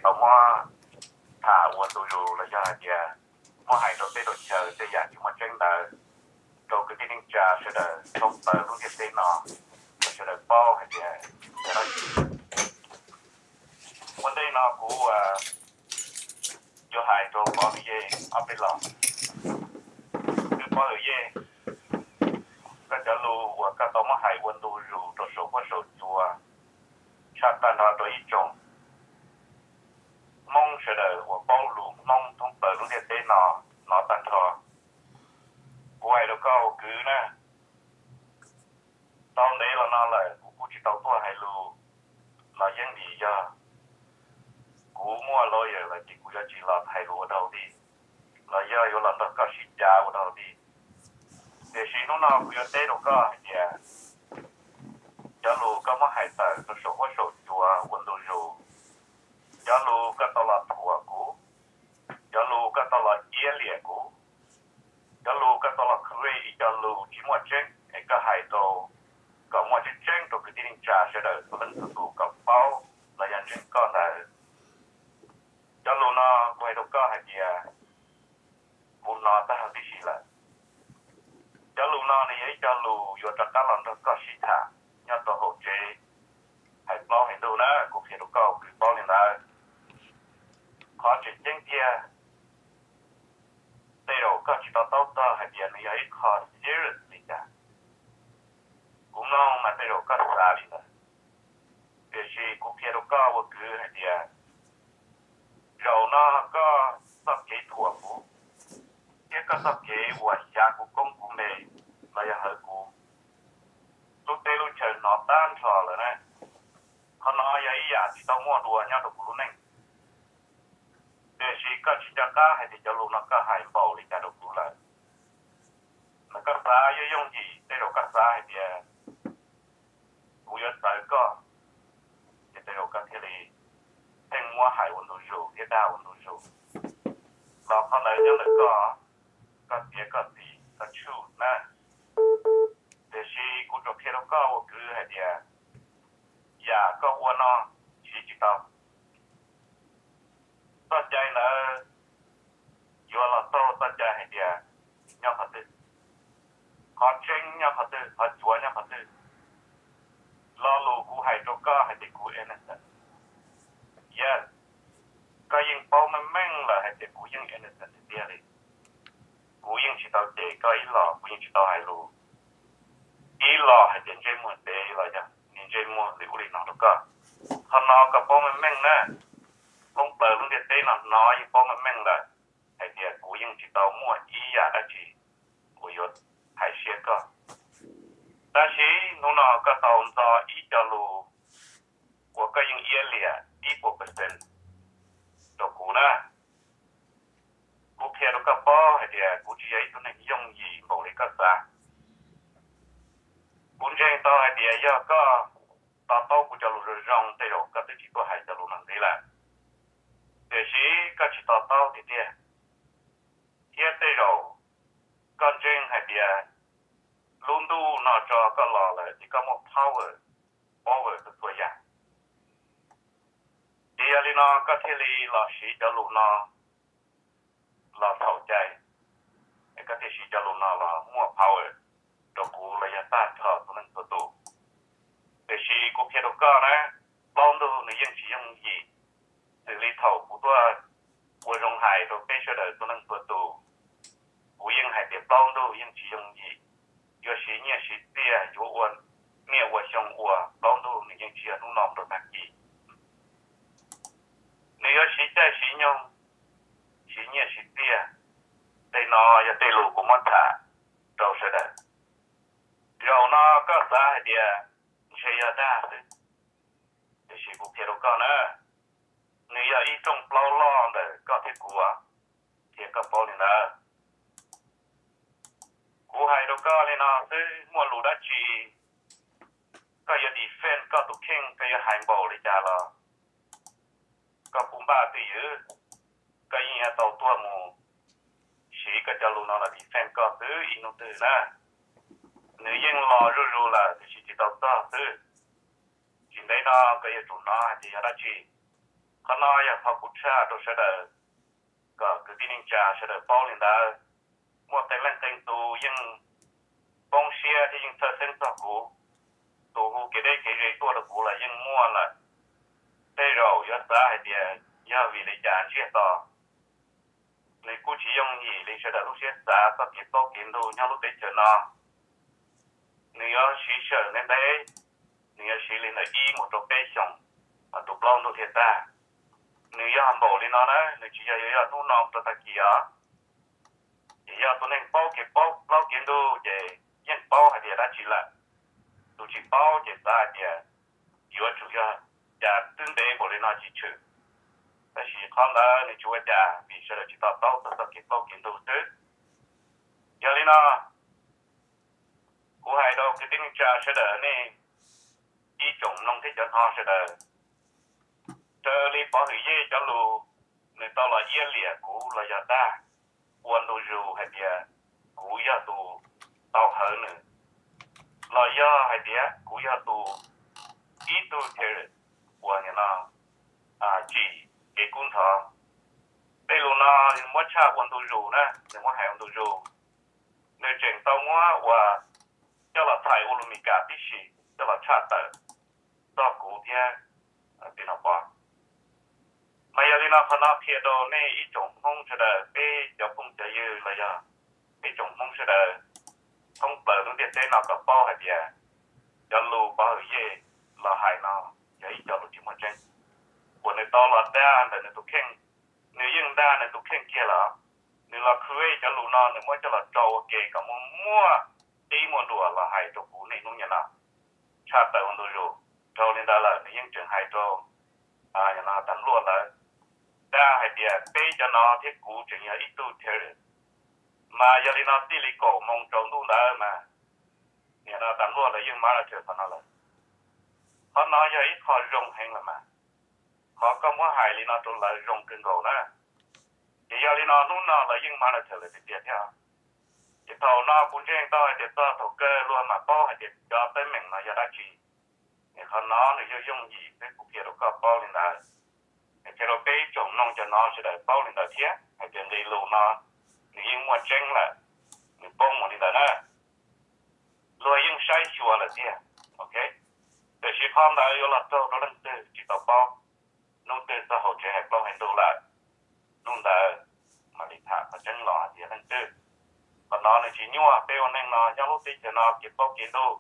tau muab tham ua ntu zus los yog hais tias muab hais rau teb rau chaw tej yam tsis muaj tseeb ntawd rau kwv tij neej tsa sawv daws thoob plaws lub ntiaj teb no, kom sawv daws paub hais tias ua ntej no kuv yuav hais rau Pov Yej ob peb los. Kwv Pov Yej, koj cov lus uas koj tau muab hais ua ntu zus rau saum huab saum cua tshaj tag nrho rau ib tsoom Hmoob sawv daws uas paub lus Hmoob thoob plaws lub ntiaj teb no hnov tag nrho. Kuv hais rau koj ua kwv na, tau ntev los no lawm kuv kuj tsis tau tuaj hais lus los yeej vim yog kuv muaj lawyer lawm ces kuv yuav tsis los hais lus ua dog ua dig los yog yuav los nrog koj sib cav ua dog ua dig. Tiam sis hnub no kuv yuav teb rau koj hais tias cov lus koj muab hais tawm rau saum huab saum cua ua ntu zus, cov lus koj tau los thuam kuv, cov lus koj tau los iab liam kuv, cov lus koj tau los create ib co lus tsis muaj tseeb es koj hais rau kom muaj tseeb tseeb rau kwv tij neej tsa sawv daws txhua leej txhua tus kom paub los yog ntseeg koj ntawd. Cov lus no kuv hais rau koj hais tias kuv hnov tag tib si lawm. Cov lus no nws yog ib co lus yuav rov qab los nrog koj sib tham nyob rau hauv tsev hais plaub hais ntug na, kuv qhia rau koj kwv paub li ntawd. Qhov tseem ceeb tiag, tej zaum koj tsis to taub txog hais tias nws yog ib qho serious li cas. Kuv mloog mas tej zaum koj xav li ntawd, tiam sis kuv qhia rau koj ua kwv hais tias zaum no koj txoj kev thuam kuv thiab koj txoj kev uas xyav kuv koob kuv npe los yog hawv kuv lub teb lub chaw hnov tag nrho lawm na. Qhov no yog ib yam tsis tau muaj dua nyob rau kuv lub neej. Tiam sis koj tsis nco qab hais tias cov lus no koj hais npaum li cas rau kuv lawm. Mas koj xav yooj yooj yim, tej zaum koj xav hais tias kuv yuav txawv koj, ces tej zaum koj thiaj li pheej muab hais ua ntu zus thiab dag ua ntu zus. Los qhov ntawd nyob ntawm koj, koj txiav koj txim koj tshuj na. Tiam sis kuv tsuas qhia rau koj ua kwv hais tias yam koj ua no siv tsis tau. Txoj cai ntawd yuav los taug txoj cai hais tias nyob qhov twg, qhov tseeb nyob qhov twg, qhov cuav nyob qhov twg. Lo lus kuv hais rau koj hais tias kuv innocent, yes, koj yeej paub meej meej lawm hais tias kuv yeej innocent tiag tiag li. Kuv yeej tsis tau cem koj ib los, kuv yeej tsis tau hais lus ib los hais tias ntsej muag dev los yog niag ntsej muag li ub li no rau koj. Qhov no koj paub meej meej na, thoob plaws lub ntiaj teb no hnov yeej paub meej meej lawm hais tias kuv yeej tsis tau muaj ib yam dab tsi uas yuav hais siab koj. Tab sis hnub no koj tau ntxo ib co lus uas koj yeej iab liam ib puas percent rau kuv na. Kuv qhia rau koj paub hais tias kuv tsis yog ib tug neeg yooj yim npaum li koj xav. Kuv ntseeg tau hais tias yog koj to taub kuv cov lus zoo zoo, tej zaum koj twb tsis tuaj hais cov lus no ntxiv lawm. Tiam sis koj tsis to taub tiag tiag, thiab tej zaum koj ntseeg hais tias lub ntuj no tso koj los lawm ces koj muaj power, power txhua txhua yam. Ces yog li no koj thiaj li los siv cov lus no los txhaum cai, es koj thiaj siv cov lus no los muaj power rau kuv los yog tag nrho txhua leej txhua tus. Tiam sis kuv qhia rau koj na, plaub ntug nws yeej tsis yooj yim. Xws li thaum kuv tuaj ua zoo hais rau peb sawv daws txhua leej txhua tus, kuv yeej hais tias plaub ntug yeej tsis yooj yim. Yuav siv nyiaj siv txiaj, yuav ua niaj ua xyoo ua, plaub ntug nws yeej tsis yog hnub no rau tag kis. Nws yuav siv caij siv nyoog, siv nyiaj siv txiaj. Tej no yog tej lus kuv muab tham rau sawv daws. Zaum no koj xav hais tias ntshe yog dag xwb, tiam sis kuv qhia rau koj na, nws yog ib rooj plaub loj ntawm koj thiab kuv, qhia koj paub li ntawd. Kuv hais rau koj li no xwb, muaj lus dab tsi koj yuav defend koj tus kheej, koj yuav hais npaum li cas los koj puv npaj twj ywm, koj yeej yuav tau tuaj mus siv koj cov lus no los defend koj xwb ib hnub twg na. Nws yeej los zuj zus lawm tiam sis tsis tau txog xwb. Tsis ntev no koj yuav tsum hnov hais tias yog dab tsi. Qhov no yog qhov kuv tshaj rau sawv daws, kom kwv tij neej tsa sawv daws paub li ntawd. Muaj qee leej qee tus yeej poob siab thiab yeej txhawj xeeb txog kuv. Tus hu kev deb kev ze tuaj rau kuv los yeej muaj lawm. Tej zaum yuav xav hais tias yog vim li cas ntsiag to, nws kuj tsis yooj yim li sawv daws lub siab xav txoj kev plaub kev ntug nyob lub teb chaws no. Nws yuav siv sij hawm ntev ntev, nws yuav siv li ntawm ib mus rau peb xyoos, mas tus plaub ntuj thiaj tag. Nws yog npaum li no na, nws tsis yog yuav yog hnub no rau tag kis os. Ces yog tus neeg paub kev paub plaub kev ntug ces yeej paub hais tias dab tsi lawm. Tus tsis paub ces xav hais tias yuav tsum yog cas twb ntev npaum li no tsis tshwm. Tab sis qhov ntawd nws tsis ua cas vim sawv daws tsis to taub txog txoj kev plaub kev ntug xwb. Yog li no, kuv hais rau kwv tij neej tsa sawv daws nej ib tsoom mloog thiab cov hnov sawv daws, raws li Pov Hwm Yej cov lus, nws tau los iab liam kuv los yog dag, ua ntu zus hais tias kuv yog tus tau hawv nws, los yog hais tias kuv yog tus ib tug terrorist uas nim no tsim kev kub ntxhov. Tej lus no nws muab tshaj ua ntu zus na, nws muab hais ua ntu zus. Nws tseem tau muab ua coj los txhais ua lus Meskas tib si, coj los tshaj tawm txog kuv thiab tij no Pov. Mas yog li no qhov no qhia rau nej ib tsoom Hmoob sawv daws, peb cov phooj cov ywg los yog peb tsoom Hmoob sawv daws thoob plaws lub ntiaj teb no kom paub hais tias cov lus Pov Hwm Yej los hais no yog ib co lus tsis muaj tseeb, uas nws tau los dag ntawm nws tus kheej. Nws yeej dag nws tus kheej kiag lawm, nws los create cov lus no nws muab coj los tso ua ke kom muaj muaj qib muaj duas los hais rau kuv niaj hnub nim no. Tshaj tawm ua ntu zus, dhau li ntawd lawm nws yeej tseem hais rau tam luaj lawv, dag hais tias peb cov no thiab kuv tseem yog ib tug terrorist. Mas yog li no txij li kaum moos tsaus ntuj ntawd mas nim no tam luaj lawv yeej monitor qhov no lawm. Qhov no yog ib qho zoo heev lawm mas, qhov koj muab hais li no rau lawv zoo kawg nkaus na. Ces yog li no hnub no lawv yeej monitor lawm tiag tiag thiab. Ces thaum no kuv ntseeg tau hais tias txog thaum kawg luag mam paub hais tias cov teeb meem no yog dab tsi. Es qhov no nws yooj yooj yim xwb, kuv qhia rau koj paub li ntawd. Es qhia rau peb ib tsoom mloog cov no sawv daws paub li ntawd thiab hais tias nqe lus no nws yeej muaj tseeb lawm, nws poob mus li ntawd na. Luag yeej saib xyuas lawm tiag, ok. Tiam sis qhov ntawd yuav los raug rau leej twg tsis tau paub. Hnub twg txog hauv tsev hais plaub hais ntug lawm, hnub ntawd mam li tham qhov tseeb los hais tias leej twg. Qhov no nws tsis nyuaj, peb ua neej no nyob lub teb chaws no kev plaub kev ntug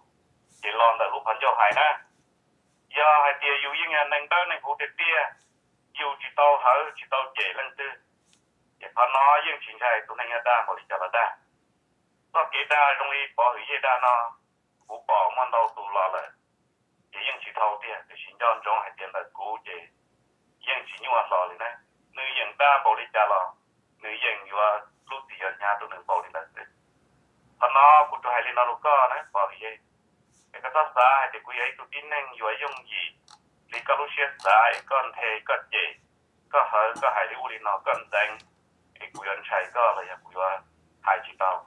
ces los ntawm lub qhov ncauj hais na. Yog hais tias yus yeej yog neeg dawb neeg huv tiag tiag, yus tsis tau hawv tsis tau cem leej twg, ces qhov no yeej tsis ntshai tus neeg yog dag npaum li cas los dag. Txoj kev dag zoo li Pov Hwm Yej dag no, kuv pom muaj ntau tus los lawm, ces yeej tsis dhau tiag, tiam sis nco ntsoov hais tias ntawm kuv ces yeej tsis nyuaj hlo li na. Nws yeem dag npaum li cas los nws yeem yuav lub txim yuav hnyav rau nws npaum li ntawd xwb. Qhov no kuv tsuas hais li no rau koj na Pov Hwm Yej, es koj txhob xav hais tias kuv yog ib tug tib neeg yuav yooj yim li koj lub siab xav es koj nthe koj cem, koj hawv koj hais li ub li no koj ntxeev, es kuv yuav ntshai koj los yog kuv yuav hais tsis tau.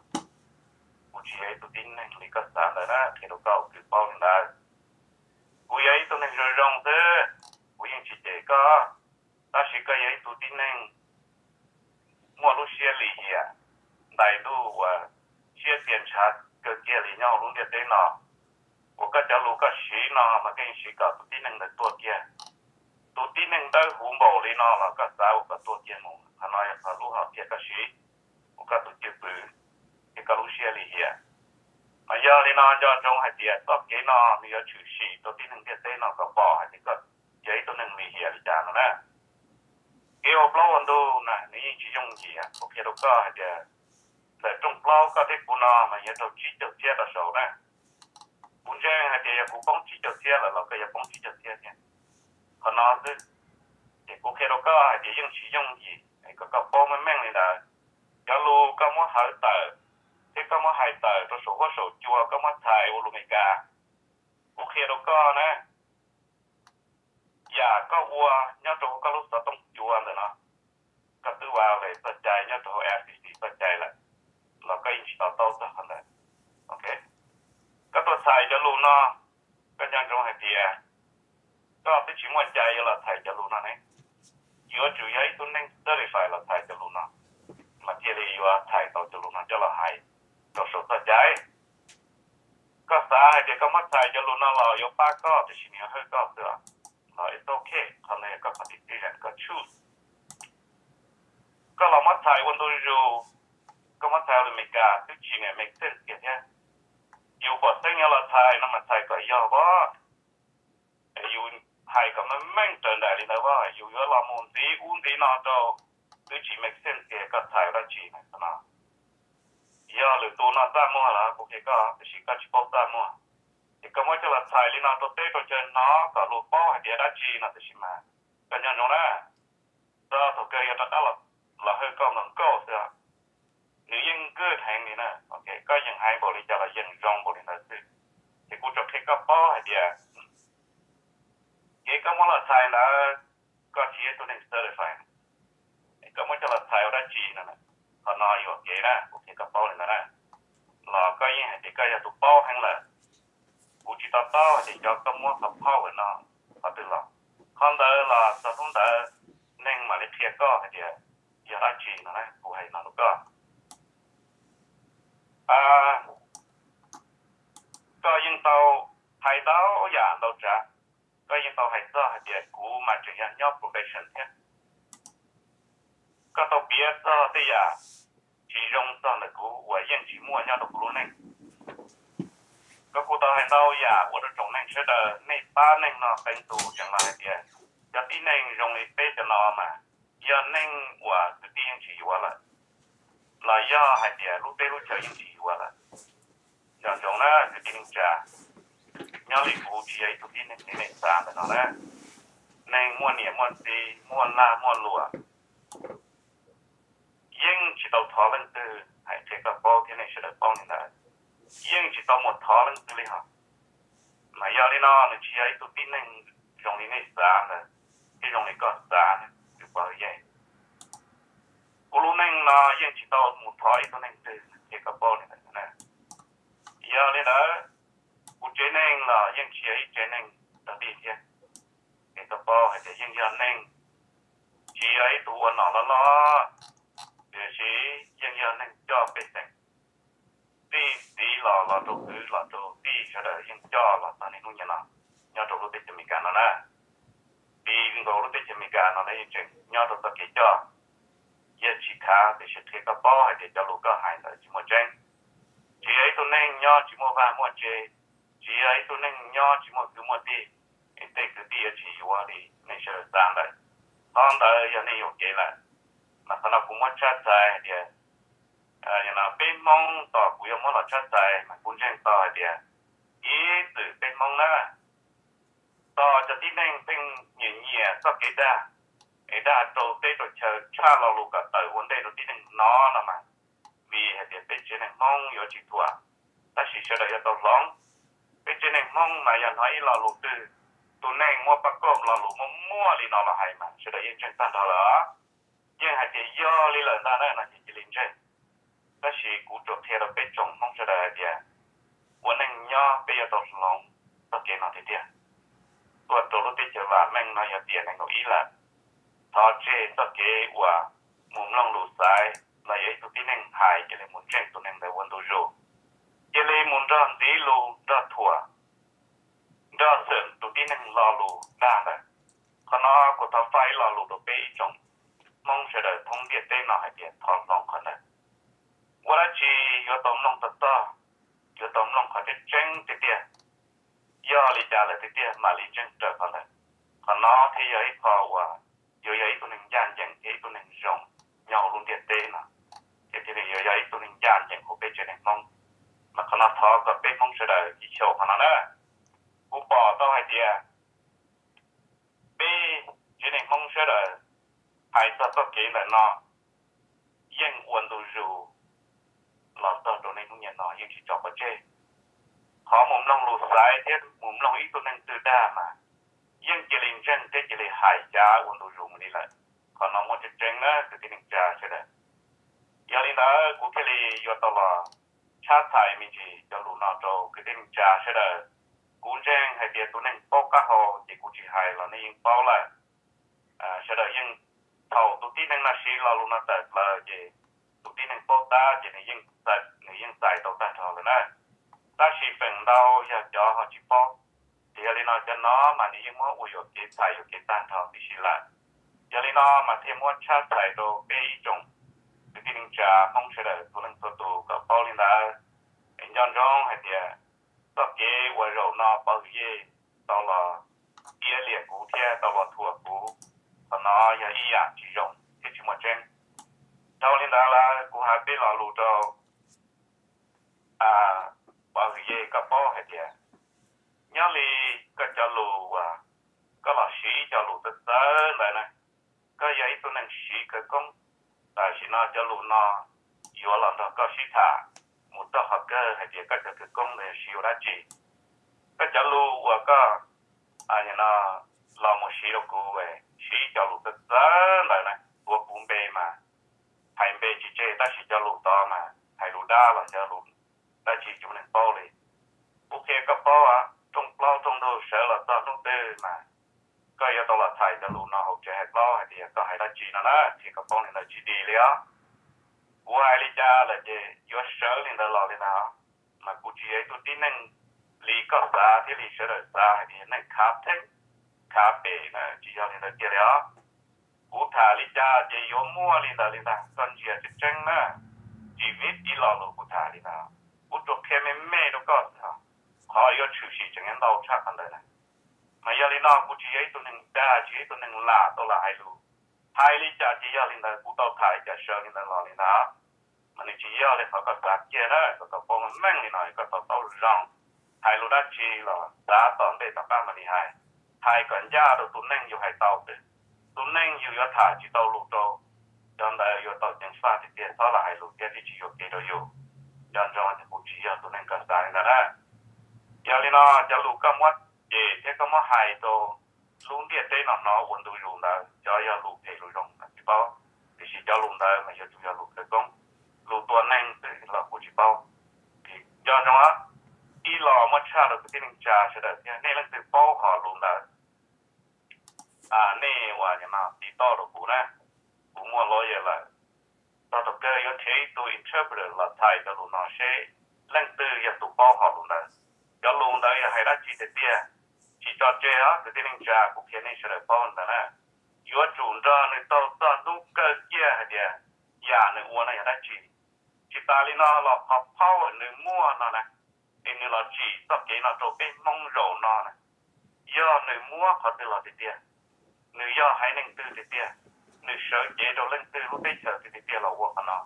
Kuv tsis yog ib tug tib neeg li koj xav ntawd na, qhia rau koj ua kwv paub li ntawd. Kuv yog ib tug neeg zoo zoo xwb, kuv yeej tsis cem koj, tab sis koj yog ib tug tib neeg muaj lub siab lim hiam, ntais ntuj uas siab txias ntshav kawg kiag li nyob hauv lub ntiaj teb no, uas koj cov lus koj siv no mas koj yeej siv kom tus tib neeg ntawd tuag kiag. Tus tib neeg dawb huv npaum li no los koj xav ua kom tuag kiag mus, qhov no yog qhov lub hom phiaj koj siv, ua koj tus cwj pwm thiab koj lub siab lim hiam. Mas yog li no nco ntsoov hais tias txoj kev no nws yuav tshwm sim rau tib neeg ntiaj teb no kom pom hais tias koj yog ib tug neeg lim hiam li cas no na. Kev ua plaub ua ntug na nws yeej tsis yooj yim, kuv qhia rau koj hais tias ntawm rooj plaub koj thiab kuv no mas yuav raug tsib caug txhiab rau saud na. Kuv ntseeg hais tias yog kuv poob tsib caug txhiab lawm los koj yuav poob tsib caug txhiab thiab. Qhov no xwb, ces kuv qhia rau koj hais tias yeej tsis yooj yim es kom koj paub meej meej li ntawd. Cov lus koj muab hawv tawm thiab koj muab hais tawm rau saum huab saum cua, koj muab txhais ua lus Meskas, kuv qhia rau koj na, yam koj ua nyob rau hauv koj lub xov tooj cua ntawm no, koj twb violate txoj cai nyob rau hauv F C C txoj cai lawm, los koj yeej tsis to taub txog qhov ntawd. Ok, koj tuaj txhais cov lus no, koj nco ntsoov hais tias koj twb tsis muaj cai yuav los txhais cov lus no ne. yuav tsum yog ib tug neeg certified los txhais cov lus no, mas thiaj li yuav txhais tau cov lus no coj los hais rau saum txoj cai. Koj xav hais tias koj muab txhais cov lus no los yuav pab koj tiam sis nws yuav hawj koj xwb, los it's okay, qhov no yog koj qhov decision, koj choose. Koj los muab txhais ua ntu zus, koj muab txhais ua lus Amelikas twb tsis make sense kiag thiab. Yus pom xeeb yuav los txhais no mas txhais kom yog as, yus hais kom meej meej raws nraim li ntawd as, yus yuav los mus ntxiv ub ntxiv no rau twb tsis make sense tias koj txhais ua dab tsi no. Yog lwm tus no txaj muag los kuv qhia koj, tiam sis koj tsis paub txaj muag, ces koj muab coj los txhais li no rau teb rau chaw hnov kom luag paub hais tias dab tsi no, tiam sis mas koj nco ntsoov na, txog thaum kawg yog rov qab los hawj koj nkaus nkaus xwb. Nws yeej good heev li na, koj yeem hais npaum li cas los yeem zoo npaum li ntawd xwb. Ces kuv tsuas qhia koj paub hais tias kev koj muab los txhais ntawd, koj tsis yog ib tug neeg certified, koj muab coj los txhais ua dab tsi no, qhov no yuam kev na, kuv qhia koj paub li ntawd na. Los koj yeej hais tias koj yog tus paub heev lawm. Kuv tsis to taub hais tias cov koj muab qhov power no qhov twg los, qhov ntawd los txog hnub ntawd neeg mam li qhia koj hais tias yog dab tsi no na, kuv hais no rau koj. Koj yeej tau hais ntau yam ntau tsav, koj yeej tau hais txog hais tias kuv mas tseem yog nyob probation thiab. Koj tau piav txog tej yam tsis zoo txog ntawm kuv uas yeej tsis muaj nyob rau kuv lub neej. Koj kuj tau hais ntau yam ua rau tsoom neeg sawv daws, nej pab neeg no qee tus tseem los hais tias cov tib neeg zoo li peb cov no mas yog neeg uas kwv tij yeej tsis yuav lawm, los yog hais tias lub teb lub chaw yeej tsis yuav lawm. Nco ntsoov na kwv tij neej tsa, nyob li kuv tsis yog ib tug tib neeg li nej xav ntawm no na. Neeg muaj niam muaj txiv, muaj lag muaj luam, yeej tsis tau thov leej twg, hais qhia koj paub thiab nej sawv daws paub li ntawd, yeej tsis tau mus thov leej twg li hos. Mas yog li no nws tsis yog ib tug tib neeg zoo li nej xav ntawd, thiab zoo li koj xav ntawd, tus pog yeej. Kuv lub neej no yeej tsis tau mus thov ib tug neeg twg, qhia koj paub li ntawd na. Yog li ntawd, kuv tsev neeg los yeej tsis yog ib tsev neeg dog dig thiab. Qhia koj paub hais tias yeej yog neeg, tsis yog ib tug ua nom loj loj, tiam sis yeej yog neeg coj pej xeem, txij txiv los los rau kwv los rau tij sawv daws yeej coj los txog niaj hnub niam no nyob rau lub teb chaws Amelikas no na. Txij nkaus lub teb chaws Amelikas no lawv yeej tseem nyob rau txoj kev coj. Yog tsis khav tiam sis qhia koj paub hais tias cov lus koj hais ntawd tsis muaj tseeb. Tsis yog ib tug neeg nyob tsis muaj vaj muaj tse, tsis yog ib tug neeg nyob tsis muaj kwv muaj tij, es tej kwv tij yuav tsis yuav li nej sawv daws xav ntawd. Qhov ntawd yog nej yuam kev lawm. Mas qhov no kuv muab tshab txhais hais tias, peb Hmoob tos kuv yuav muab los tshab txhais mas kuv ntseeg tau hais tias ib txwm peb Hmoob na, tos cov tib neeg pheej nyiam nyiam txoj kev dag, es dag rau teb rau chaw tshaj lo lus kom tawm ua ntej rau tib neeg hnov no mas, vim hais tias peb tsev neeg Hmoob yuav tsis thuam, tab sis sawv daws yuav tau hloov. Peb tsev neeg Hmoob mas yog hnov ib lo lus twg, tus neeg muab pab koj lo lus muaj muaj li no los hais mas sawv daws yeej ntseeg tag nrho lawm. Yeej hais tias yog li lawm ntag na no ces cia li ntseeg. Tab sis kuv tsuas qhia rau peb tsoom Hmoob sawv daws hais tias ua neej nyob peb yuav tau hloov txoj kev no tiag tiag. Tuaj rau lub teb chaws vam meej no yog tiam nees nkaum ib lawm, thov tseg txoj kev uas mus mloog lus xaiv los yog ib tug tib neeg hais cia li mus ntseeg tus neeg ntawd ua ntu zus, cia li mus nrog ntxiv lus nrog thuam, nrog xwm tus tib neeg lo lus dag ntawd. Qhov no kuv thov faib lo lus rau peb ib tsoom Hmoob sawv daws thoob ntiaj teb no hais tias thov hloov qhov ntawd. Ua dab tsi yuav tau mloog txog txog, yuav tau mloog qhov tseeb tseeb tiag tiag, yog li cas lawm tiag tiag mam li ntseeg raws qhov ntawd. Qhov no thiaj yog ib qho uas yuav yog ib tug neeg ncaj ncees thiab ib tug neeg zoo nyob hauv lub ntiaj teb no, thiab thiaj li yuav yog ib tug neeg ncaj ncees hauv peb tsev neeg Hmoob. Mas qhov no thov kom peb Hmoob sawv daws cia li xyaum qhov no na. Kuv pom tau hais tias peb tsev neeg Hmoob sawv daws hais txog txoj kev ntawm no yeej ua ntu zus los txog rau niaj hnub niam no yeej tsis tso pov tseg. Qhov mus mloog lus xaiv thiab mus mloog ib tug neeg twg dag mas yeej cia li ntseeg thiab cia li hais xyav ua ntu zus mus li lawm. Qhov no muaj tseeb tseeb na kwv tij neej tsa sawv daws. Yog li ntawd kuv thiaj li yuav tau los tshab txhais me ntsis cov lus no rau kwv tij neej tsa sawv daws. Kuv ntseeg hais tias tus neeg paub qab hau ces kuv tsis hais los nej yeej paub lawm. Sawv daws yeej tib neeg no siv lo lus no tawm plaws ces tus tib neeg paub tab ces nws yeej txais tau tag nrho lawm na. Tab sis feem ntau yog cov ho tsis paub. Ces yog li no cov no mas nws yeej muab ua yuam kev txhais yuam kev tag nrho tib si lawm. Yog li no mas thiaj muab tshab txhais rau peb ib tsoom kwv tij neej tsa Hmoob sawv daws txhua leej txhua tus kom paub li ntawd. Es nco ntsoov hais tias txoj kev uas zaum no Pov Hwm Yej tau los iab liam kuv thiab tau los thuam kuv, qhov no yog ib yam tsis zoo thiab tsis muaj tseeb. Dhau li ntawd lawm kuv hais peb lo lus rau Pov Hwm Yej koj paub hais tias nyob li koj cov lus uas koj los siv cov lus txawv txawv ntawd na, koj yog ib tug neeg siv khawv koob, tam sim no cov lus no yuav los nrog koj sib tham mus txog qhov kawg hais tias koj cov khawv koob ntawd yog siv ua dab tsi. Koj cov lus uas koj no los mus siv rau kuv, siv cov lus txawv txawv ntawd na, tuav kuv npe mas hais npe tsis tseg tab sis cov lus tod mas hais lus dab los cov lus dab tsi tsis muaj neeg paub li. Kuv qhia koj paub, rooj plaub rooj ntug sawv los txog hnub twg mas koj yuav tau los txhais cov lus no hauv tsev hais plaub hais tias koj hais dab tsi no na, qhia koj paub li ntawd tsis dim li os. Kuv hais li cas lawm ces yuav sawv li ntawd los li ntawd. Mas kuv tsis yog ib tug tib neeg li koj xav thiab li sawv daws xav hais tias neeg khav theeb khav pem na, tsis yog li ntawd kiag li os. Kuv tham li cas ces yuav muaj li ntawd li ntag, koj ntsia tseeb tseeb na. Tsis vib ib lo lus kuv tham li ntawd, kuv tsuas qhia me me rau koj xwb, qhov yuav tshwm sim tseem yuav ntau tshaj qhov ntawd na. Mas yog li no kuv tsis yog ib tug neeg dag, tsis yog ib tug neeg lam tau los hais lus. Hais li cas ces yog li ntawd, kuv tau tham li cas sawv li ntawd los li ntawd. Mas nws tsis yog li qhov koj xav kiag na, kom koj paub meej li no koj tau taub zoo. Hais lus dab tsi los xav tom ntej tom qab mam li hais, hais kom ncaj rau tus neeg yus hais tau xwb. Tus neeg yus yuav tham tsis tau lus rau, cov ntawd yuav tau ceev faj tiag tiag, txhob los hais lus thiab thiaj tsis yuam kev rau yus. Nco ntsoov tias kuv tsis yog tus neeg koj xav li ntawd na. Yog li no cov lus koj muab cem thiab koj muab hais rau lub ntiaj teb no hnov ua ntu zus ntawd, cov yog lus phem lus zoo tsis paub, tiam sis cov lus ntawd mas yuav tsum yog lus khawv koob, lus tua neeg xwb los kuv tsis paub. Nco ntsoov, ib los muab tshaj rau kwv tij neej tsa sawv daws thiab, nej leej twg paub ho lus ntawd, nej uas tiv toj rau kuv na, kuv muaj lawyer lawm. Txog thaum kawg yuav nrhiav ib tug interpreter los txhais cov lus no seb leej twg yog tus paub ho lus ntawd. Cov lus ntawd yog hais dab tsi tiag tiag, tsis tso tseg os kwv tij neej tsa, kuv qhia nej sawv daws paub ntawd na. Yuav tsum nrog nws taug txog hnub kawg kiag hais tias yam nws ua no yog dab tsi. Tsis tas li no los qhov phauj nws muaj no na, es nws los tsim txoj kev no rau peb Hmoob zaum no na, yog nws muab qhov twg los tiag tiag, nws yog haiv neeg twg tiag tiag, nws sawv cev rau leej twg lub teb chaws twg tiag tiag los ua qhov no.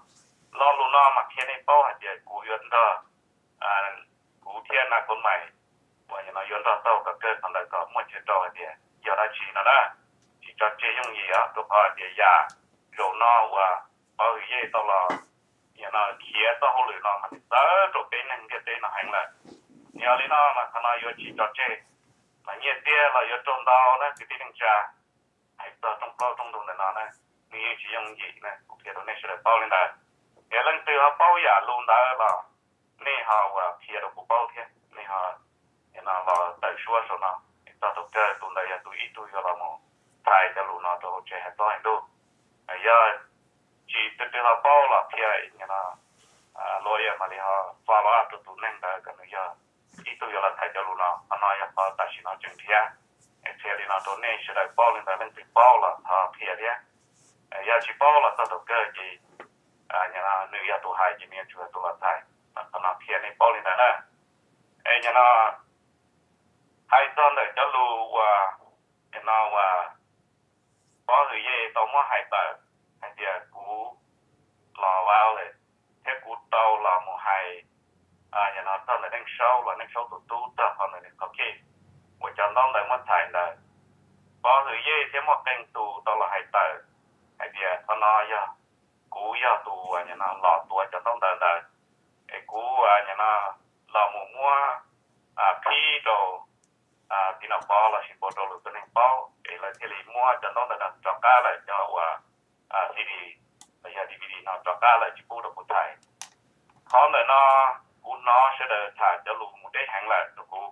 Lo lus no mas qhia nej paub hais tias kuv yuav nrog, kuv thiab Na Kos Mais uas no yuav nrog taug kom kawg qhov ntawd kom muaj chaw rau hais tias yog dab tsi no na. Tsis tso tseg yooj yim os, rau qhov hais tias yam zaum no uas Pov Hwm Yej tau los no khiav txoj hauj lwm no mas nws txawv rau peb neeg ntiaj teb no heev lawm. Yog li no mas qhov no yuav tsis tso tseg, mas nyiaj txiag los yuav raug ntau na kwv tij neej tsa. Hais txog rooj plaub rooj ntug ntawm no na, nws yeej tsis yooj yim na, kuv qhia rau nej sawv daws paub li ntawd. Yog leej twg ho paub yam lus ntawd los nej ho uas qhia rau kuv paub thiab, nej ho no los tawm suab saum no. Txog thaum kawg tus ntawd yog tus ib tug yuav los mus txhais cov lus no rau hauv tsev hais plaub hais ntug. Yog tsis tus twg ho paub los qhia no, lawyer mam li ho follow up rau tus neeg ntawd kom nws yog ib tug yuav los txhais cov lus no. Qhov no yog qhov tam sim no tseem nrhiav. Es qhia li no rau nej sawv daws paub li ntawd, leej twg paub los thov qhia thiab. Yog tsis paub los txog thaum kawg ces nws yog tus hais ces nws yuav tsum yog tus los txhais. Qhov no qhia nej paub li ntawd na. Es no hais txog ntawm cov lus uas no uas Pov Hwm Yej tau muab hais tawm hais tias kuv los vau lawm, thiab kuv tau los mus hais no txog ntawm Neej Saub los Neej Saub tus tub txog qhov ntawd nws qhov case uas cov ntaub ntawv muab txhais ntawd. Pov Hwm Yej thiab muaj qee tus tau los hais tawm hais tias qhov no yog kuv yog tus uas no los tuav cov ntaub ntawv ntawd, es kuv no los mus muab qhib rau tij Nom Pov los sis puas rau lwm tus neeg paub es lawv thiaj li muab cov ntaub ntawv no rov qab lawm, cov uas CD los yog DVD no rov qab lawm tsis pub rau kuv txhais. Qhov ntawm no kuv hnov sawv daws tham cov lus mus deb heev lawm rau kuv,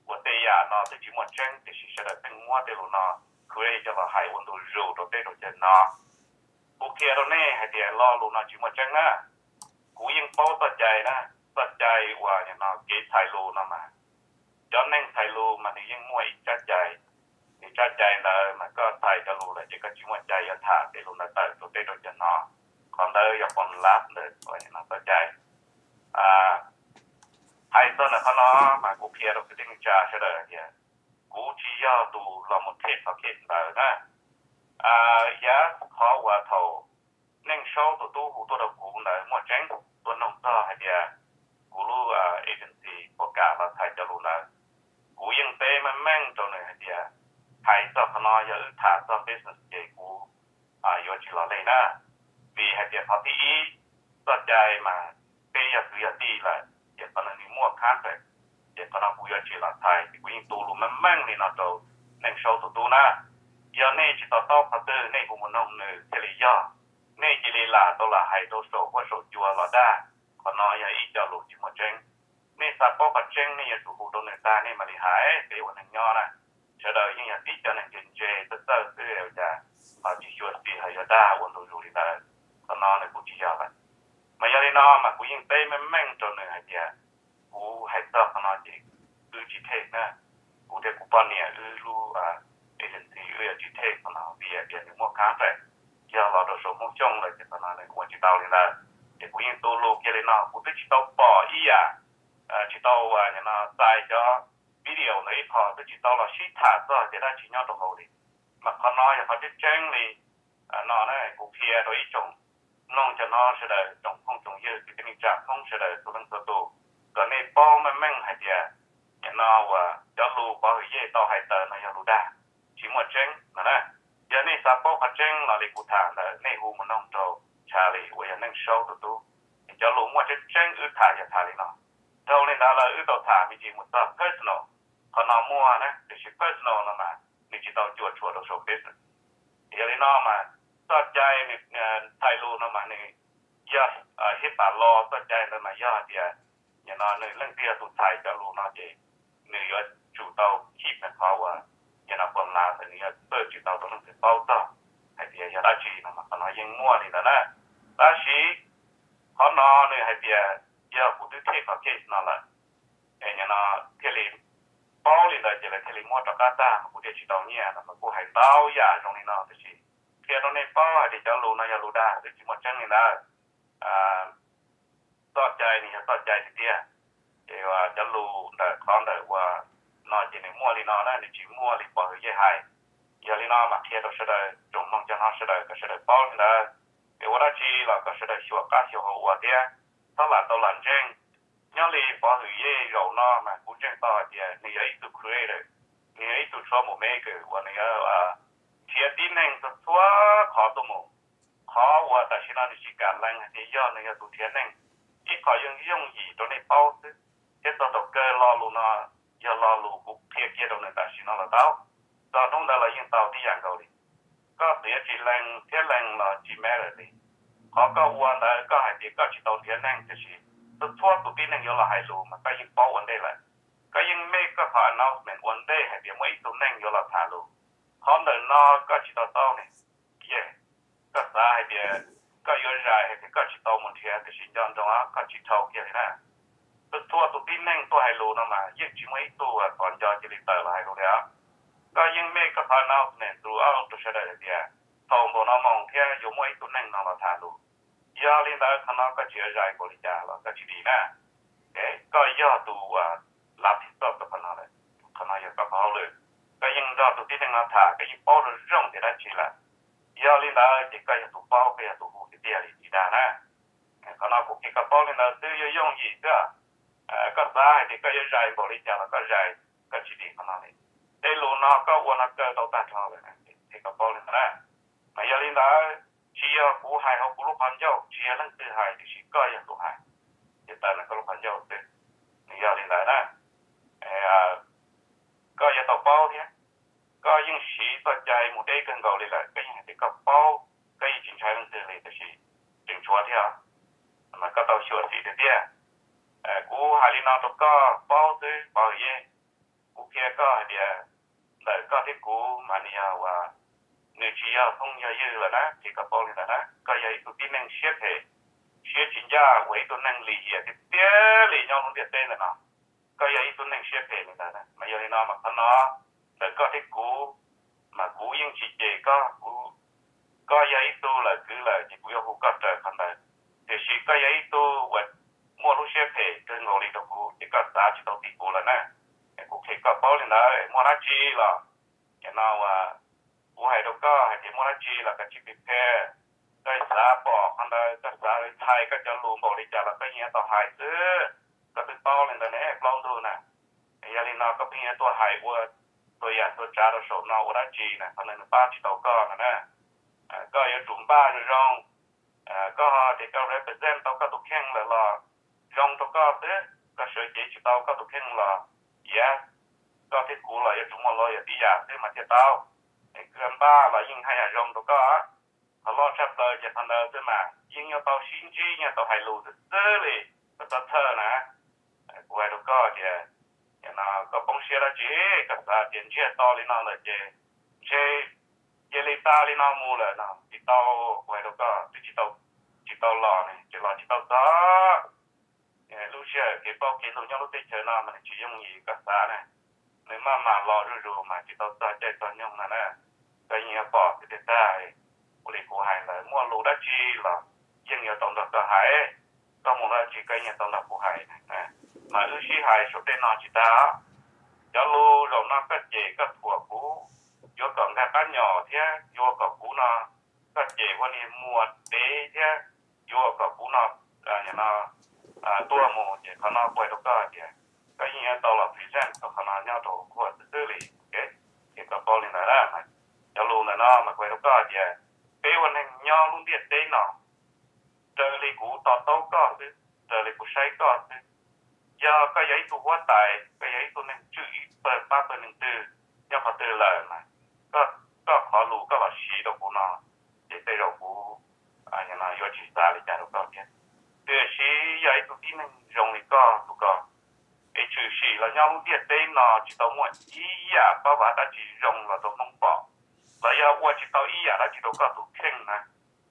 uas tej yam no twb tsis muaj tseeb tiam sis sawv daws pheej muab tej lus no create coj los hais ua ntu zus rau teb rau chaw no. qhia rau nej hais tias lo lus no tsis muaj tseeb na. Kuv yeej paub txoj cai na, txoj cai uas nim no kev txhais lus no mas, cov neeg txhais lus mas nws yeej muaj ib tsab cai. Nws tsab cai ntawd mas koj txhais cov lus lawm ces koj tsis muaj cai yuav tham tej lus ntawd tawm rau teb rau chaw hnov. Qhov ntawd yog pom lav ntawm txoj cai. Hais txog ntawm qhov no mas kuv qhia rau kwv tij neej tsa sawv daws tias kuv tsis yog tus los mus them qhov case ntawd na. Yav qhov uas thaum Neej Saub tus tub hu tuaj rau kuv ntawd muaj tseeb, tuaj noog txog hais tias kuv lub agency puas kam los txhais cov lus ntawd. Kuv yeej teb meej meej rau nws hais tias, hais txog qhov no yog wb tham txog business ces kuv yuav tsis los lej na. Vim hais tias qhov thib ib, txoj cai mas peb yog kwv yog tij lawm ces qhov no nws muaj contract, ces qhov no kuv yuav tsis los txhais. Ces kuv yeej tu lus meej meej li no rau Neej Saub tus tub na. Yog nej tsis to taub qhov twg nej hu mus noog nws thiaj li yog. Nej cia li lam tau lam hais rau saum huab saum cua los dag, qhov no yog ib co lus tsis muaj tseeb. Nej xav paub qhov tseeb nej yuav tsum hu rau nws tag nej mam li hais, peb ua neeg nyob na. Sawv daws yeej yog tib co neeg ntse ntse txawj txawj xwb, ua cas ho tsis xyuam xim ho yuav dag ua ntu zus li ntawd. Qhov no nws kuj tsis yog lawm. Mas yog li no mas kuv yeej teb meej meej rau nws hais tias, kuv hais txog qhov no ces wb tsis them na. Kuv thiab kuv poj niam wb lub agency wb yuav tsis them qhov no vim tias nws muaj contract, yog los rau saum Hmoob Xyooj lawm ces qhov no nws ua tsis tau li ntawd. Ces kuv yeej tu lus kiag li no, kuv twb tsis tau pom ib yam, tsis tau nim no txais cov video ntawd ib qho, twb tsis tau los sib tham txog tias dab tsi nyob rau hauv li. Mas qhov no yog qhov tseeb tseeb li no na, kuv qhia rau ib tsoom mloog cov no sawv daws, tsoom phooj tsoom ywg kwv tij neej tsa Hmoob sawv daws txhua leej txhua tus, kom nej paub meej meej hais tias nim no uas cov lus Pov Hwm Yej tau hais tawm no yog lus dag, tsis muaj tseeb no na. Yog nej xav paub qhov tseeb los li kuv tham ntawd nej hu mus noog rau Charlie uas yog Neej Saub tus tub. Ces cov lus muaj tseeb tseeb wb tham yog tham li no. Dhau li ntawd lawm wb tau tham me ntsis mus txog personal, qhov no muaj na, tiam sis personal no mas nws tsis tau cuam tshuam rau saum business. Yog li no mas txoj cai nws txhais lus no mas nws yog HIPAA law, txoj cai ntawd mas yog tias nim no nws leej twg yog tus txhais cov lus no ces nws yuav tsum tau keep nws qhov uas nim no pom lav ntawd, nws yuav txawj tsis tau rau leej twg paub txog hais tias yog dab tsi no mas qhov no yeej muaj li ntawd na. Tab sis qhov no nws hais tias yog kuv twb them qhov case no lawm, es nim no thiaj li paub li ntawd ces lawv thiaj li muab rov qab tag, mas kuv thiaj tsis tau nyiaj no. Mas kuj hais ntau yam zoo li no, tab sis qhia rau nej paub hais tias cov lus no yog lus dag, twb tsis muaj tseeb li ntawd. Txoj cai nws yog txoj cai tiag tiag, ces cov lus ntawm qhov ntawm uas no ces nws muaj li no na, nws tsis muaj li Pov Hwm Yej hais. Yog li no mas qhia rau sawv daws, tsoom mloog cov no sawv daws kom sawv daws paub li ntawd. Es ua dab tsi los kom sawv daws xyuas qab xyuas hauv ua thiab, txhob lam tau lam ntseeg. Nyob li Pov Hwm Yej zaum no mas kuv ntseeg tau hais tias nws yog ib tug creator, nws yog ib tug trouble maker uas nws yuav nrhiav tib neeg txhua txhua qhov tuaj mus. Qhov uas tam sim no nws tsis kam lees hais tias yog nws yog tus nrhiav neeg, ib qho yooj yooj yim rau nej paub xwb, thiab txog thaum kawg lo lus no yog lo lus kuv qhia kiag rau nws tam sim no los tau, txog hnub ntawd los yeej tau tib yam nkaus li. Koj txawm yuav tsis lees thiab lees los tsis matter li. Qhov koj ua ntawd koj hais tias koj tsis tau nrhiav neeg, tiam sis txhua txhua tus tib neeg yuav los hais lus mas koj yeej paub ua ntej lawm. Koj yeej made koj qhov announcement ua ntej hais tias muaj ib tug neeg yuav los tham lus. Qhov ntawm no koj tsis to taub ne. Koj xav hais tias koj yuav zais hais tias koj tsis tau mus nrhiav, tiam sis nco ntsoov koj tsis dhau kiag li na. Txhua txhua tus tib neeg tuaj hais lus no mas yeej tsis muaj ib tug thov nco cia li tawm los hais lus li os. Koj yeej made koj qhov announcement throughout rau sawv daws hais tias thaum npaum no mus thiab yuav muaj ib tug neeg no los tham lus. Yog li ntawd qhov no koj tsis yuav zais npaum li cas los koj tsis dim na. Koj yog tus lav phim txoj rau qhov no lawm, qhov no yog koj qhov hauj lwm. Koj yeej nrog tus tib neeg no tham, koj yeej paub zoo zoo tias dab tsi lawm. Yog li ntawd ces koj yog tus paub, koj yog tus hu tiag tiag li tsis dag na. Qhov no kuv qhia koj paub li ntawd xwb, yooj yooj yim xwb. Koj xav hais tias koj yuav zais npaum li cas los koj zais, koj tsis dim qhov no li. Tej lus no koj ua no kaw tau tag nrho lawm, qhia koj paub li ntawd na. Mas yog li ntawd, tsis yog kuv hais hauv kuv lub qhov ncauj, tsis yog leej twg hais, tiam sis koj yog tus hais, ces tawm ntawm koj lub qhov ncauj xwb. Nws yog li ntawd na. Koj yuav tau paub thiab. Koj yeej siv txoj cai mus deb kawg nkaus li lawm, koj yeej hais tias koj paub, koj yeej tsis ntshai leej twg li, tiam sis tseem tshuav thiab. Mas koj tau xyuam xim tiag tiag. Kuv hais li no rau koj paub xwb Pov Hwm Yej. Kuv qhia koj hais tias ntawm koj thiab kuv mas nws yog uas nws tsis yog phooj yog ywg lawm na, qhia koj paub li ntawd na. Koj yog ib tug tib neeg siab phem, siab tsis ncaj, ua ib tug neeg lim hiam tiag tiag li nyob lub ntiaj teb ntawm no. Koj yog ib tug neeg siab phem li ntawd na, mas yog li no mas qhov no ntawm koj thiab kuv, mas kuv yeej tsis cem koj, kuv, koj yog ib tug lawm kwv lawm ces kuv yuav hu koj raws qhov ntawd. Tiam sis koj yog ib tug uas muaj lub siab phem kawg nkaus li rau kuv ces koj xav tsis tau tim kuv lawm na. Kuv qhia koj paub li ntawd, muaj dab tsi los, no uas kuv hais rau koj hais tias muaj dab tsi los koj tsis phem phem, koj xav pom qhov ntawd, koj xav txhais koj cov lus npaum li cas los koj yeej yuav tau hais xwb. Koj twb paub li ntawd ne, plaub ntug na. Yog li no koj pheej yuav tuaj hais ua tua yam tua tsav rau saum no ua dab tsi na, qhov ntawd nws pab tsis tau koj no na. Koj yuav tsum npaj zoo zoo. Koj ho tias koj represent tau koj tus kheej lawm los zoo rau koj xwb, koj sawv cev tsis tau koj tus kheej los, yog koj thiab kuv los yuav tsum muaj lawyer tib yam xwb mas thiaj tau. Koj npaj los yeej haj yam zoo rau koj. Qhov loj tshaj plaws ces qhov ntawd xwb mas yeej yuav tau sib ntsib, yeej tau hais lus xwb xwb li. Koj txhob txhawj na. Kuv hais rau koj tias, no koj poob siab dab tsi? Koj xav tias ntsiag to li no lawm ces ntshe cia li tas li no mus lawm no tsis tau. Kuv hais rau koj twb tsis tau, tsis tau los ne, tseem los tsis tau txog. Lub sij hawm kev plaub kev ntug nyob lub teb chaws no mas nws tsis yooj yim koj xav na. Nws maj mam los zuj zus mas tsis tau txog caij txog nyoog no na. Koj yeej yuav pom xwb tiag tag. Ua li kuv hais ntawd, muaj lus dab tsi los yeej yuav tau nrog koj hais. Koj muaj dab tsi koj yeej tau nrog kuv hais. Mas wb sib hais saum tej no tsis tag. Cov lus zaum no koj cem koj thuam kuv, yuav kom nkag qab nyom thiab yuav kom kuv no, koj cem ua niag muag dev thiab yuav kom kuv no, no tuag mus ces qhov no kuv hais rau koj tias koj yeej yuav tau los present tau qhov no nyob rau khuam xwb xwb li. Ces koj paub li ntawd na. Cov lus ntawm no mas kuv hais rau koj tias peb ua neeg nyob lub ntiaj teb no, raws li kuv to taub koj xwb, raws li kuv saib koj xwb, yog koj yog ib tug huab tais, koj yog ib tug neeg tswj ib pawg pab pawg neeg twg nyob qhov twg lawm mas koj, koj qhov lus koj los siv rau kuv no, ces tej zaum kuv yuav tsis xav li cas rau koj thiab. Tiam sis yog ib tug tib neeg zoo li koj tus ko, es tshwm sim los nyob lub ntiaj teb no tsis tau muaj ib yam pab vav dab tsi zoo los rau Hmoob pom, los yog ua tsis tau ib yam dab tsi rau koj tus kheej na.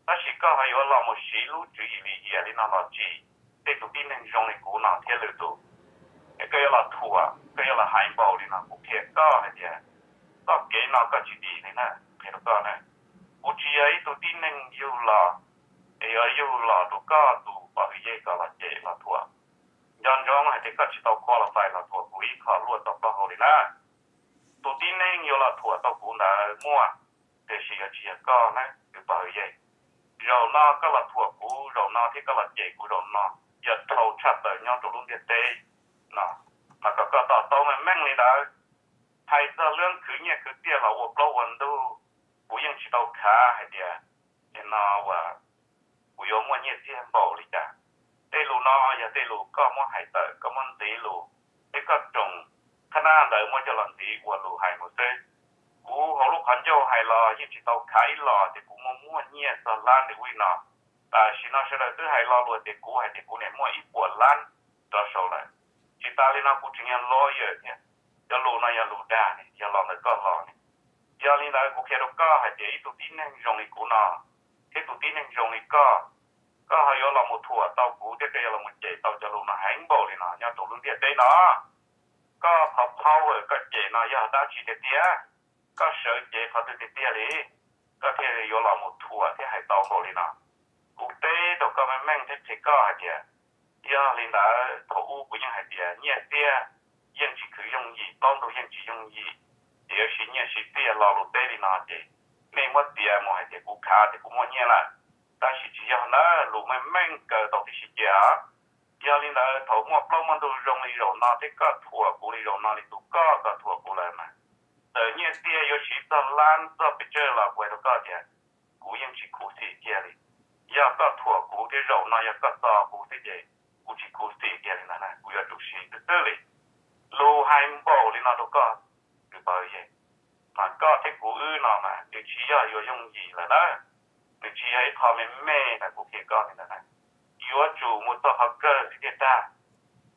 Tab sis koj ho yuav los mus siv lub tswv yim lim hiam li no los tsim tej tus tib neeg zoo li kuv no thiab lwm tus. Es koj yuav los thuam, koj yuav los hais npaum li no, kuv qhia koj hais tias txoj kev no koj tsis dim li na, qhia rau koj na. Kuv tsis yog ib tug tib neeg yug los, es yuav yug los rau koj tus pom hwm yej kom los cem los thuam. Nco ntsoov hais tias koj tsis tau qualify los thuam kuv ib qho luaj tau plaub hau li na. Tus tib neeg yuav los thuam tau kuv ntawd muaj, tiam sis yuav tsis yog koj na tus pom hwm yej. Zaum no koj los thuam kuv zaum no thiab koj los cem kuv zaum no, yog dhau tshaj plaws nyob rau lub ntiaj teb no. Mas kom koj to taub meej meej li ntawd. Hais txog lub khwv nyiaj khwv txiaj los ua plaub ua ntug, kuv yeej tsis tau khav hais tias no uas kuv yuav muaj nyiaj txiag npaum li cas. Tej lus no yog tej lus koj muab hais tawm, koj muab ntxiv lus, thiab koj roos qhab nab ntawd muab coj los ntxiv ua lus hais mus xwb. Kuv hauv lub qhov ncauj hais los yeej tsis tau khav ib los tias kuv muaj muaj nyiaj txog lab nti ub no. Tam sim no sawv daws twb hais lo lus tias kuv hais tias kuv niam muaj ib puas lab rov saud lawm. Tsis tas li no kuv tseem yog lawyer thiab. Cov lus no yog lus dag ne, yog los ntawm koj los ne. Yog li ntawd kuv qhia rau koj hais tias ib tug tib neeg zoo li kuv no, thiab tus tib neeg zoo li koj, koj ho yuav los mus thuam tau kuv thiab koj yuav los mus cem tau cov lus no heev npaum li no nyob rau lub ntiaj teb no. Koj qhov power koj cem no yog dab tsi tiag tiag? Koj sawv cev qhov twg tiag tiag li? Koj thiaj yuav los mus thuam thiab hais tau npaum li no. Kuv teb rau koj meej meej thiab qhia koj hais tias, yog li ntawd thaum ub kuv yeej hais tias nyiaj txiag yeej tsis khwv yooj yim, plaub ntug yeej tsis yooj yim, ces yuav siv nyiaj siv txiaj lo lus teb li no ces nej muab tiav mus hais tias kuv khav tias kuv muaj nyiaj lawm. Tab sis tsis yog ntawd, lus meej meej kaw tau tiam sis cia. Yog li ntawd thaum muaj plaub muaj ntug zoo li zaum no thiab koj thuam kuv li zaum no li tus koj koj thuam kuv lawm mas, txawm nyiaj txiag yuav siv txog lab txog pes tsawg los kuv hais rau koj tias kuv yeej tsis khuv xim kiag li. Yog koj thuam kuv thiab zaum no yog koj txo kuv xwb ces kuv tsis khuv xim kiag li ntag na, kuv yuav tsum siv xwb xwb li. Lus hais npaum li no rau koj, kwv pawg yej, mas koj thiab kuv wb no mas nws tsis yog yuav yooj yim lawm na. Nws tsis yog ib qho me me ntag, kuv qhia koj li ntawd na. Yuav tsum mus txog qhov kawg li thiaj tag.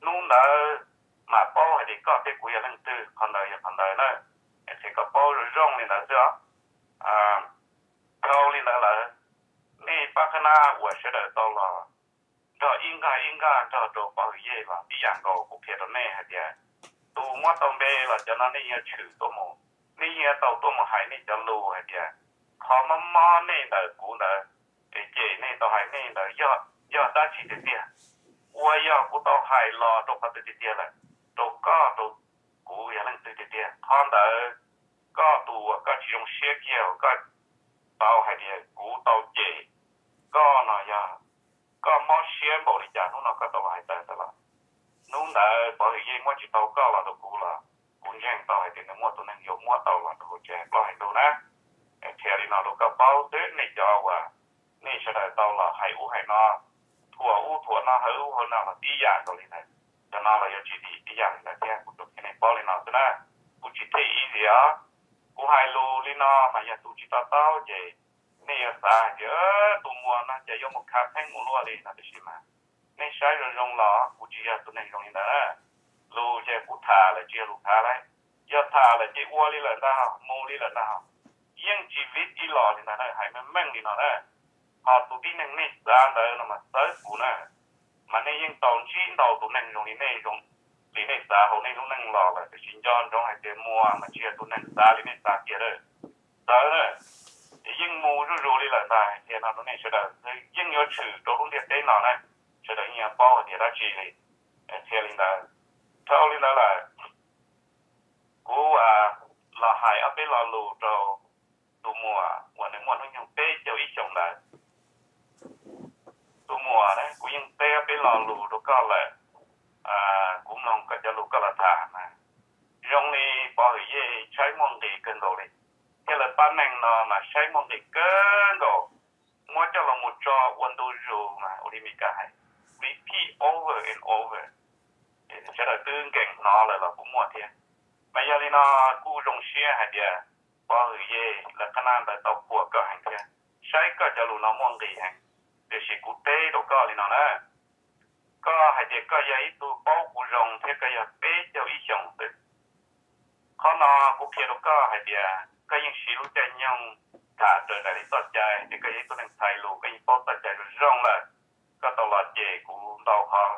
Hnub ntawd mam paub hais tias koj thiab kuv yog leej twg, qhov ntawd yog qhov ntawd na. Qhia koj paub zoo zoo li ntawd xwb os. nqaj uas sawv daws tau los nrog ib nqaj ib nqaj nrog rau Pov Hwm Yej los tib yam nkaus. Kuv qhia rau nej hais tias tus muab tau npe los cov no nej yuav tshwm tuaj mus, nej yuav tau tuaj mus hais nej cov lus hais tias qhov mob mob nej ntawm kuv ntawd, es cem nej tau hais nej ntawd yog, yog dab tsi tiag tiag, uas yog kuv tau hais los rau qhov twg tiag tiag lawm, rau koj rau kuv yog leej twg tiag tiag. Qhov ntawd koj tus uas koj tsis zoo siab kiag uas koj tau hais tias kuv tau cem koj no yog koj mob siab npaum li cas hnub no koj tau los hais tawm ntawd los. Hnub ntawd Pov Hwm Yej muab tsis tau koj los rau kuv los kuv ntseeg tau hais tias nws muaj tus neeg yuav muab tau los rau hauv tsev hais plaub hais ntug na. Qhia li no rau koj paub xwb, nej cov uas nej sawv daws tau los hais ub hais no, thuam ub thuam no, hais ub hais no los tib yam nkaus li ntawd. Cov no los yuav tsis dim tib yam li ntawd thiab, kuv tsuas qhia nej paub li no xwb na. Kuv tsis thim ib ntsis os. Kuv hais lus li no mas yog tus tsis to taub ces nej yuav xav hais tias tus muam no ces yuav mus khav theeb mus luaj li no, tiam sis mas nej saib zoo zoo los kuv tsis yog tus neeg zoo li ntawd na. Lus ces kuv tham lawm tsis yog lus khav lauj. Yog tham lawm ces ua li lawm ntag, mus li lawm ntag. Yeej tsis vib ib los li ntag na, hais meej meej li no na. Ho tus tib neeg nej xav ntawd no mas txawv kuv na, mas nej yeej tau ntsib ntau tus neeg zoo li nej, zoo li nej xav hauv nej lub neej los lawm, tiam sis nco ntsoov hais tias muam mas tsis yog tus neeg xav li nej xav kiag lawm. Txawv na, ces yeej mus zuj zus li lawm ntag. Qhia no rau nej sawv daws xwb, yeej yuav tshwm rau lub ntiaj teb no na, sawv daws yeej yuav paub hais tias dab tsi li. Qhia li ntawd, dhau li ntawd lawm, kuv los hais ob peb lo lus rau tus muam uas nws muaj hnub nyoog peb caug ib xyoos ntawd. Tus muam, kuv yeej teb ob peb lo lus rau koj lawm. Kuv mloog koj cov lus koj los tham mas zoo li Pov Hwm Yej saib muaj nqis kawg nkaus li, thiab lawv pab neeg no mas saib muaj nqis kawg nkaus. Muab coj los mus tso ua ntu zus mas ua li Meskas hais, repeat over and over. Sawv daws twb nkees hnov lawm los kuj muaj thiab. Mas yog li no kuj zoo siab hais tias Pov Hwm Yej lawv qhab nab ntawd tau qhuas koj heev thiab, saib koj cov lus no muaj nqis heev. Tiam sis kuv teb rau koj li no na, koj hais tias koj yog ib tug paub kuv zoo thiab koj yog peb caug ib xyoos xwb. Qhov no kuv qhia rau koj hais tias koj yeej siv lub caij nyoog tham raws nraim li txoj cai, tias koj yog ib tug neeg txhais lus, koj yeej paub txoj cai zoo zoo lawm. Koj tau los cem kuv ntau qhov,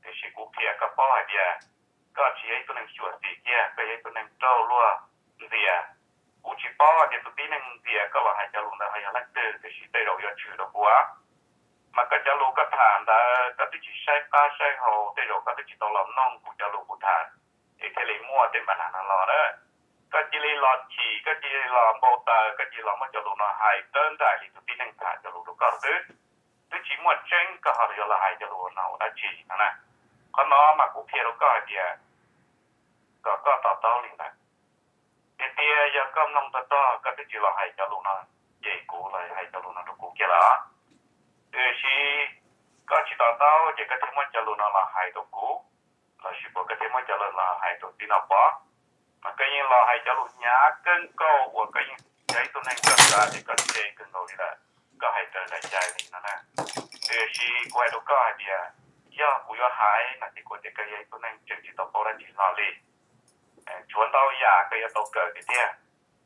tiam sis kuv qhia koj paub hais tias koj tsis yog ib tug neeg xyuam xim kiag, koj yog ib tug neeg raug luag ntxias. Kuv tsis paub hais tias tus tib neeg ntxias koj los hais cov lus ntawd ho yog leej twg, tiam sis tej zaum yuav tshwm rau kuv. Mas koj cov lus koj tham ntawd koj twb tsis saib qab saib hau, tej zaum koj twb tsis tau los mloog kuv cov lus kuv tham, es thiaj li muaj tej npa nas no los na. Koj cia li los chim, koj cia li los npau taws, koj cia li los muab cov lus no hais raws nraim li tus tib neeg tham cov lus rau koj xwb. Twb tsis muaj tseeb koj ho yuav los hais cov lus no ua dab tsi no na. Qhov no mas kuv qhia rau koj hais tias kom koj to taub li ntawd. Tiag tiag yog koj mloog tag tog koj twb tsis los hais cov lus no, ces kuv los hais cov lus no rau kuv kiag lawm. Tiam sis koj tsis to taub ces koj thiaj muab cov lus no los hais rau kuv, los sis puas koj thiaj muab cov lus los hais rau txiv no pov. Mas koj yeej los hais cov lus hnyav kawg nkaus uas koj yeej yog ib tug neeg koj xav tias koj ntse kawg nkaus li lawm, koj hais raws nraim cai li no na. Tiam sis kuv hais rau koj hais tias yog kuv yuav hais no ces kuv tias koj yog ib tug neeg tseem tsis tau paub dab tsi hlo li. Tshuav ntau yam koj yuav tau kawm tiag tiag,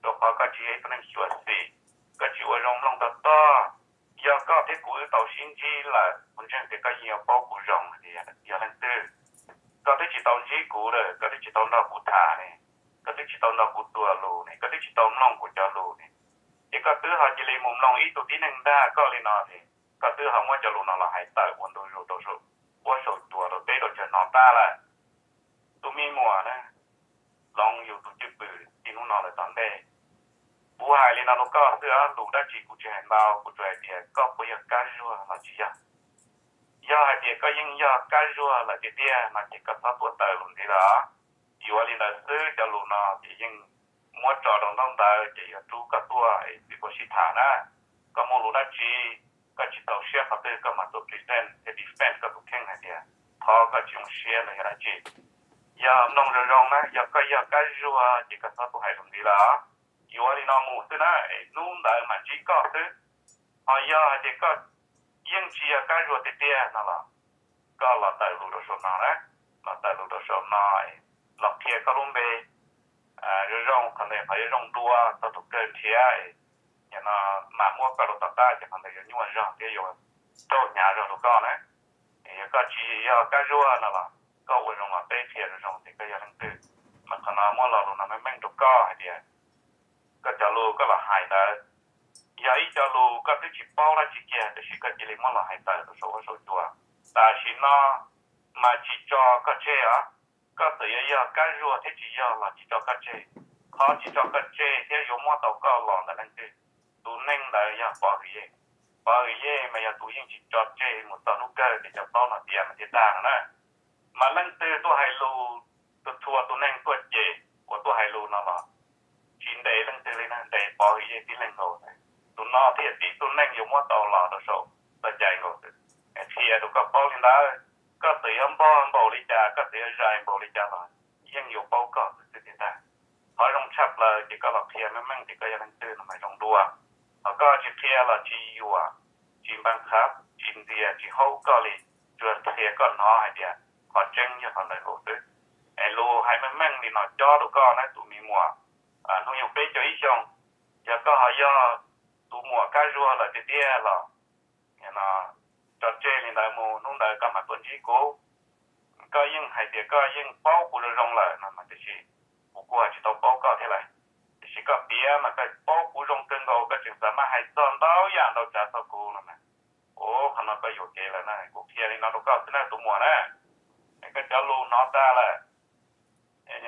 rau qhov koj tsis yog ib tug neeg xyuam xim, koj tsis ua zoo mloog tag tog. Yog koj thiab kuv wb tau sib ntsib lawm, kuv ntseeg tias koj yeej yuav paub kuv zoo hais tias yog leej twg. Koj twb tsis tau ntsib kuv lawm, koj twb tsis tau nrog kuv tham ne, koj twb tsis tau nrog kuv txuas lus ne, koj twb tsis tau mloog kuv cov lus ne, ces koj twb ho cia li mus mloog ib tug tib neeg dag koj li no ces koj twb ho muab cov lus no los hais tawm ua ntu zus rau saum huab saum cua rau teb rau chaw no tag lawm. Tus me muam na, hloov yus tus cwj pwm txij hnub no lawm tom ntej. Kuv hais li no rau koj xwb, lus dab tsi kuv tsis hais ntau, kuv tsuas hais tias koj puas yog Kab Zuag los tsis yog. Yog hais tias koj yeej yog Kab Zuag lawm tiag tiag no ces koj txhob tuaj tawm lus ntxiv lawm. Yuav li ntawd xwb, cov lus no ces yeej muab tso rau ntaub ntawv ces yuav rub koj tuaj es txiv puas sib tham na. Koj muaj lus dab tsi koj tsis txaus siab qhov twg koj mam tuaj present thiab defend koj tus kheej hais tias qhov koj tsis zoo siab ntawd yog dab tsi. Yog mloog zoo zoo na, yog koj yog Kab Zuag ces koj txhob tuaj hais lus ntxiv lawm. Yuav li no mus xwb na, es hnub ntawd mam ntsib koj xwb. Ho yog hais tias koj yeej tsis yog Kab Zuag tiag tiag no los koj los tawm lus rau saum no na, los tawm lus rau saum no, los qhia koj lub npe zoo zoo, qhov ntawd qhov yuav zoo dua txog tus kawg nrhiav, no mam muab koj rau tom qab ces qhov ntawd yuav nyuaj zog thiab yuav rau hnyav zog rau koj na. Yog koj tsis yog Kab Zuag no los koj ua zoo los peb qhia zoo zoo tias koj yog leej twg, mas qhov no muab lo lus no meej meej rau koj hais tias koj cov lus koj los hais ntawd yog ib co lus koj twb tsis paub dab tsi kiag tab sis koj cia li muab los hais tawm rau saum huab saum cua. Tam sim no mas tsis tso koj tseg os, koj txawm yuav yog Kab Zuag thiab tsis yog los tsis tso koj tseg. Qhov tsis tso koj tseg thiab yuav muab tau koj los ntawm leej twg? Tus neeg ntawd yog Pov Hwm Yej. Pov Hwm Yej mas yog tus yeej tsis tso tseg mus txog hnub kawg, ces cov paub no tiav mas thiaj tag no na. Mas leej twg tuaj hais lus, tus thuam tus neeg tuaj cem uas tuaj hais lus no los tsis ntes leej twg li na, ntes Pov Hwm Yej tib leeg nkaus xwb. Tus no thiaj tib tug neeg yuav muab tau los rau saum txoj cai nkaus xwb. Qhia rau koj paub li ntawd, koj txawm yuav npog npaum li cas, koj txawm yuav zais npaum li cas los yeej yuav paub koj xwb xwb tiag tag. Qhov zoo tshaj plaws ces koj los qhia meej meej tias koj yog leej twg no mas zoo dua. Ho koj tsis qhia los tsis yuam, tsis npaj qhab, tsis ntxias, tsis haub koj li, tsuas qhia koj hnov hais tias qhov tseeb yog qhov ntawd nkaus xwb. Es lus hais meej meej li no cob rau koj na tus me muam, hnub nyoog peb caug ib xyoos, yog koj ho yog tus muam Kab Zuag lawm tiag tiag los tso tseg li ntawd mus, hnub ntawd koj mam tuaj ntsib kuv. Koj yeej hais tias koj yeej paub kuv zoo zoo lawm no mas tiam sis kuv kuj tsis tau paub koj thiab lawm. Tiam sis koj piav mas koj paub kuv zoo kawg nkaus, koj tseem xav maj hais txog ntau yam ntau tsav txog kuv no mas. Ua qhov no koj yuam kev lawm na, kuv qhia li no rau koj xwb na tus muam na. Koj cov lus hnov tag lawm,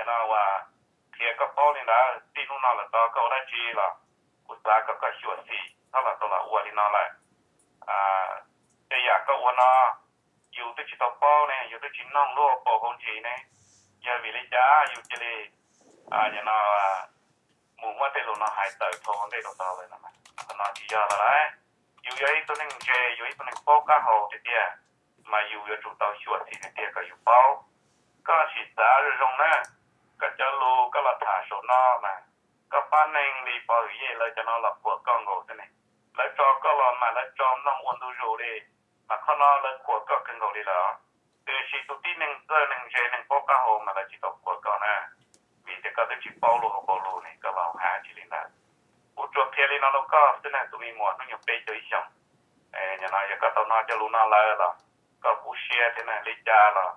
no uas qhia koj paub li ntawd, txij hnub no lawm tod koj ua dab tsi los kuv xav kom koj xyuam xim, txhob los tau los ua li no lawm. Tej yam koj ua no yus twb tsis tau paub ne, yus twb tsis noog lub hauv paus hauv ntsis ne, yog vim li cas yus cia li no mus muab tej lus no hais tawm dhau ua ntej rau tod lawm no? Qhov no tsis yog lawm lauj. Yus yog ib tug neeg ntse, yus ib tug neeg paub qab hau tiag tiag, mas yus yuav tsum tau xyuam xim tiag tiag kom yus paub. Koj sim xav zoo zoo na, koj cov lus koj los tham saum no mas koj pab neeg li Pov Hwm Yej lawv cov no los khuam koj nkaus xwb ne. Lawv tso koj los mas lawv tso mloog ua ntu zus li, mas qhov no lawv khuam koj kawg nkaus li lawm. Tiam sis tus tib neeg txawj neeg ntse neeg paub qab hau mas lawv tsis tau khuam koj na, vim tias koj twb tsis paub lub hauv paus lus ne, koj los hais tsis li ntawd. Kuv tsuas qhia li no rau koj xwb na tus me muam hnub nyoog peb caug ib xyoos. Nim no yog koj tau hnov cov lus no lawm los koj kuv siab thiab na, li cas los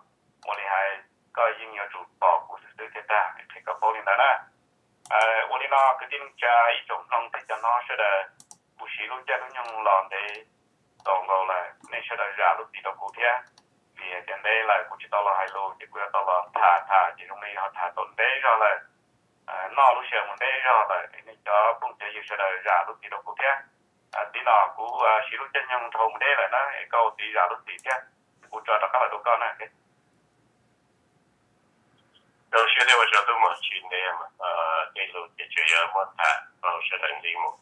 ua li hais koj yeej yuav tsum pom kuv xwb xwb thiaj tag, qhia koj paub li ntawd na. Ua li no kwv tij neej tsa ib tsoom mloog thiab cov hnov sawv daws, kuv siv lub caij lub nyoog los ntev tau nkaus lawm, nej sawv daws zam lub txim rau kuv thiab. Vim tias ntev lawm kuv tsis tau los hais lus ces kuv yuav tau los tham tham ces zoo li ho tham tau ntev zog lawm, noj lub sij hawm mus ntev zog lawm. Nej cov phooj cov ywg sawv daws zam lub txim rau kuv thiab. Tib no kuv siv lub caij nyoog dhau mus deb lawm na, es koj ua txiv zam lub txim thiab. Kuv tso rov qab los rau koj na. Zoo siab thiab ua tsaug tub muam, tsis ntev tej lus ces tseem yuav muab tham rau sawv daws ntsib mus.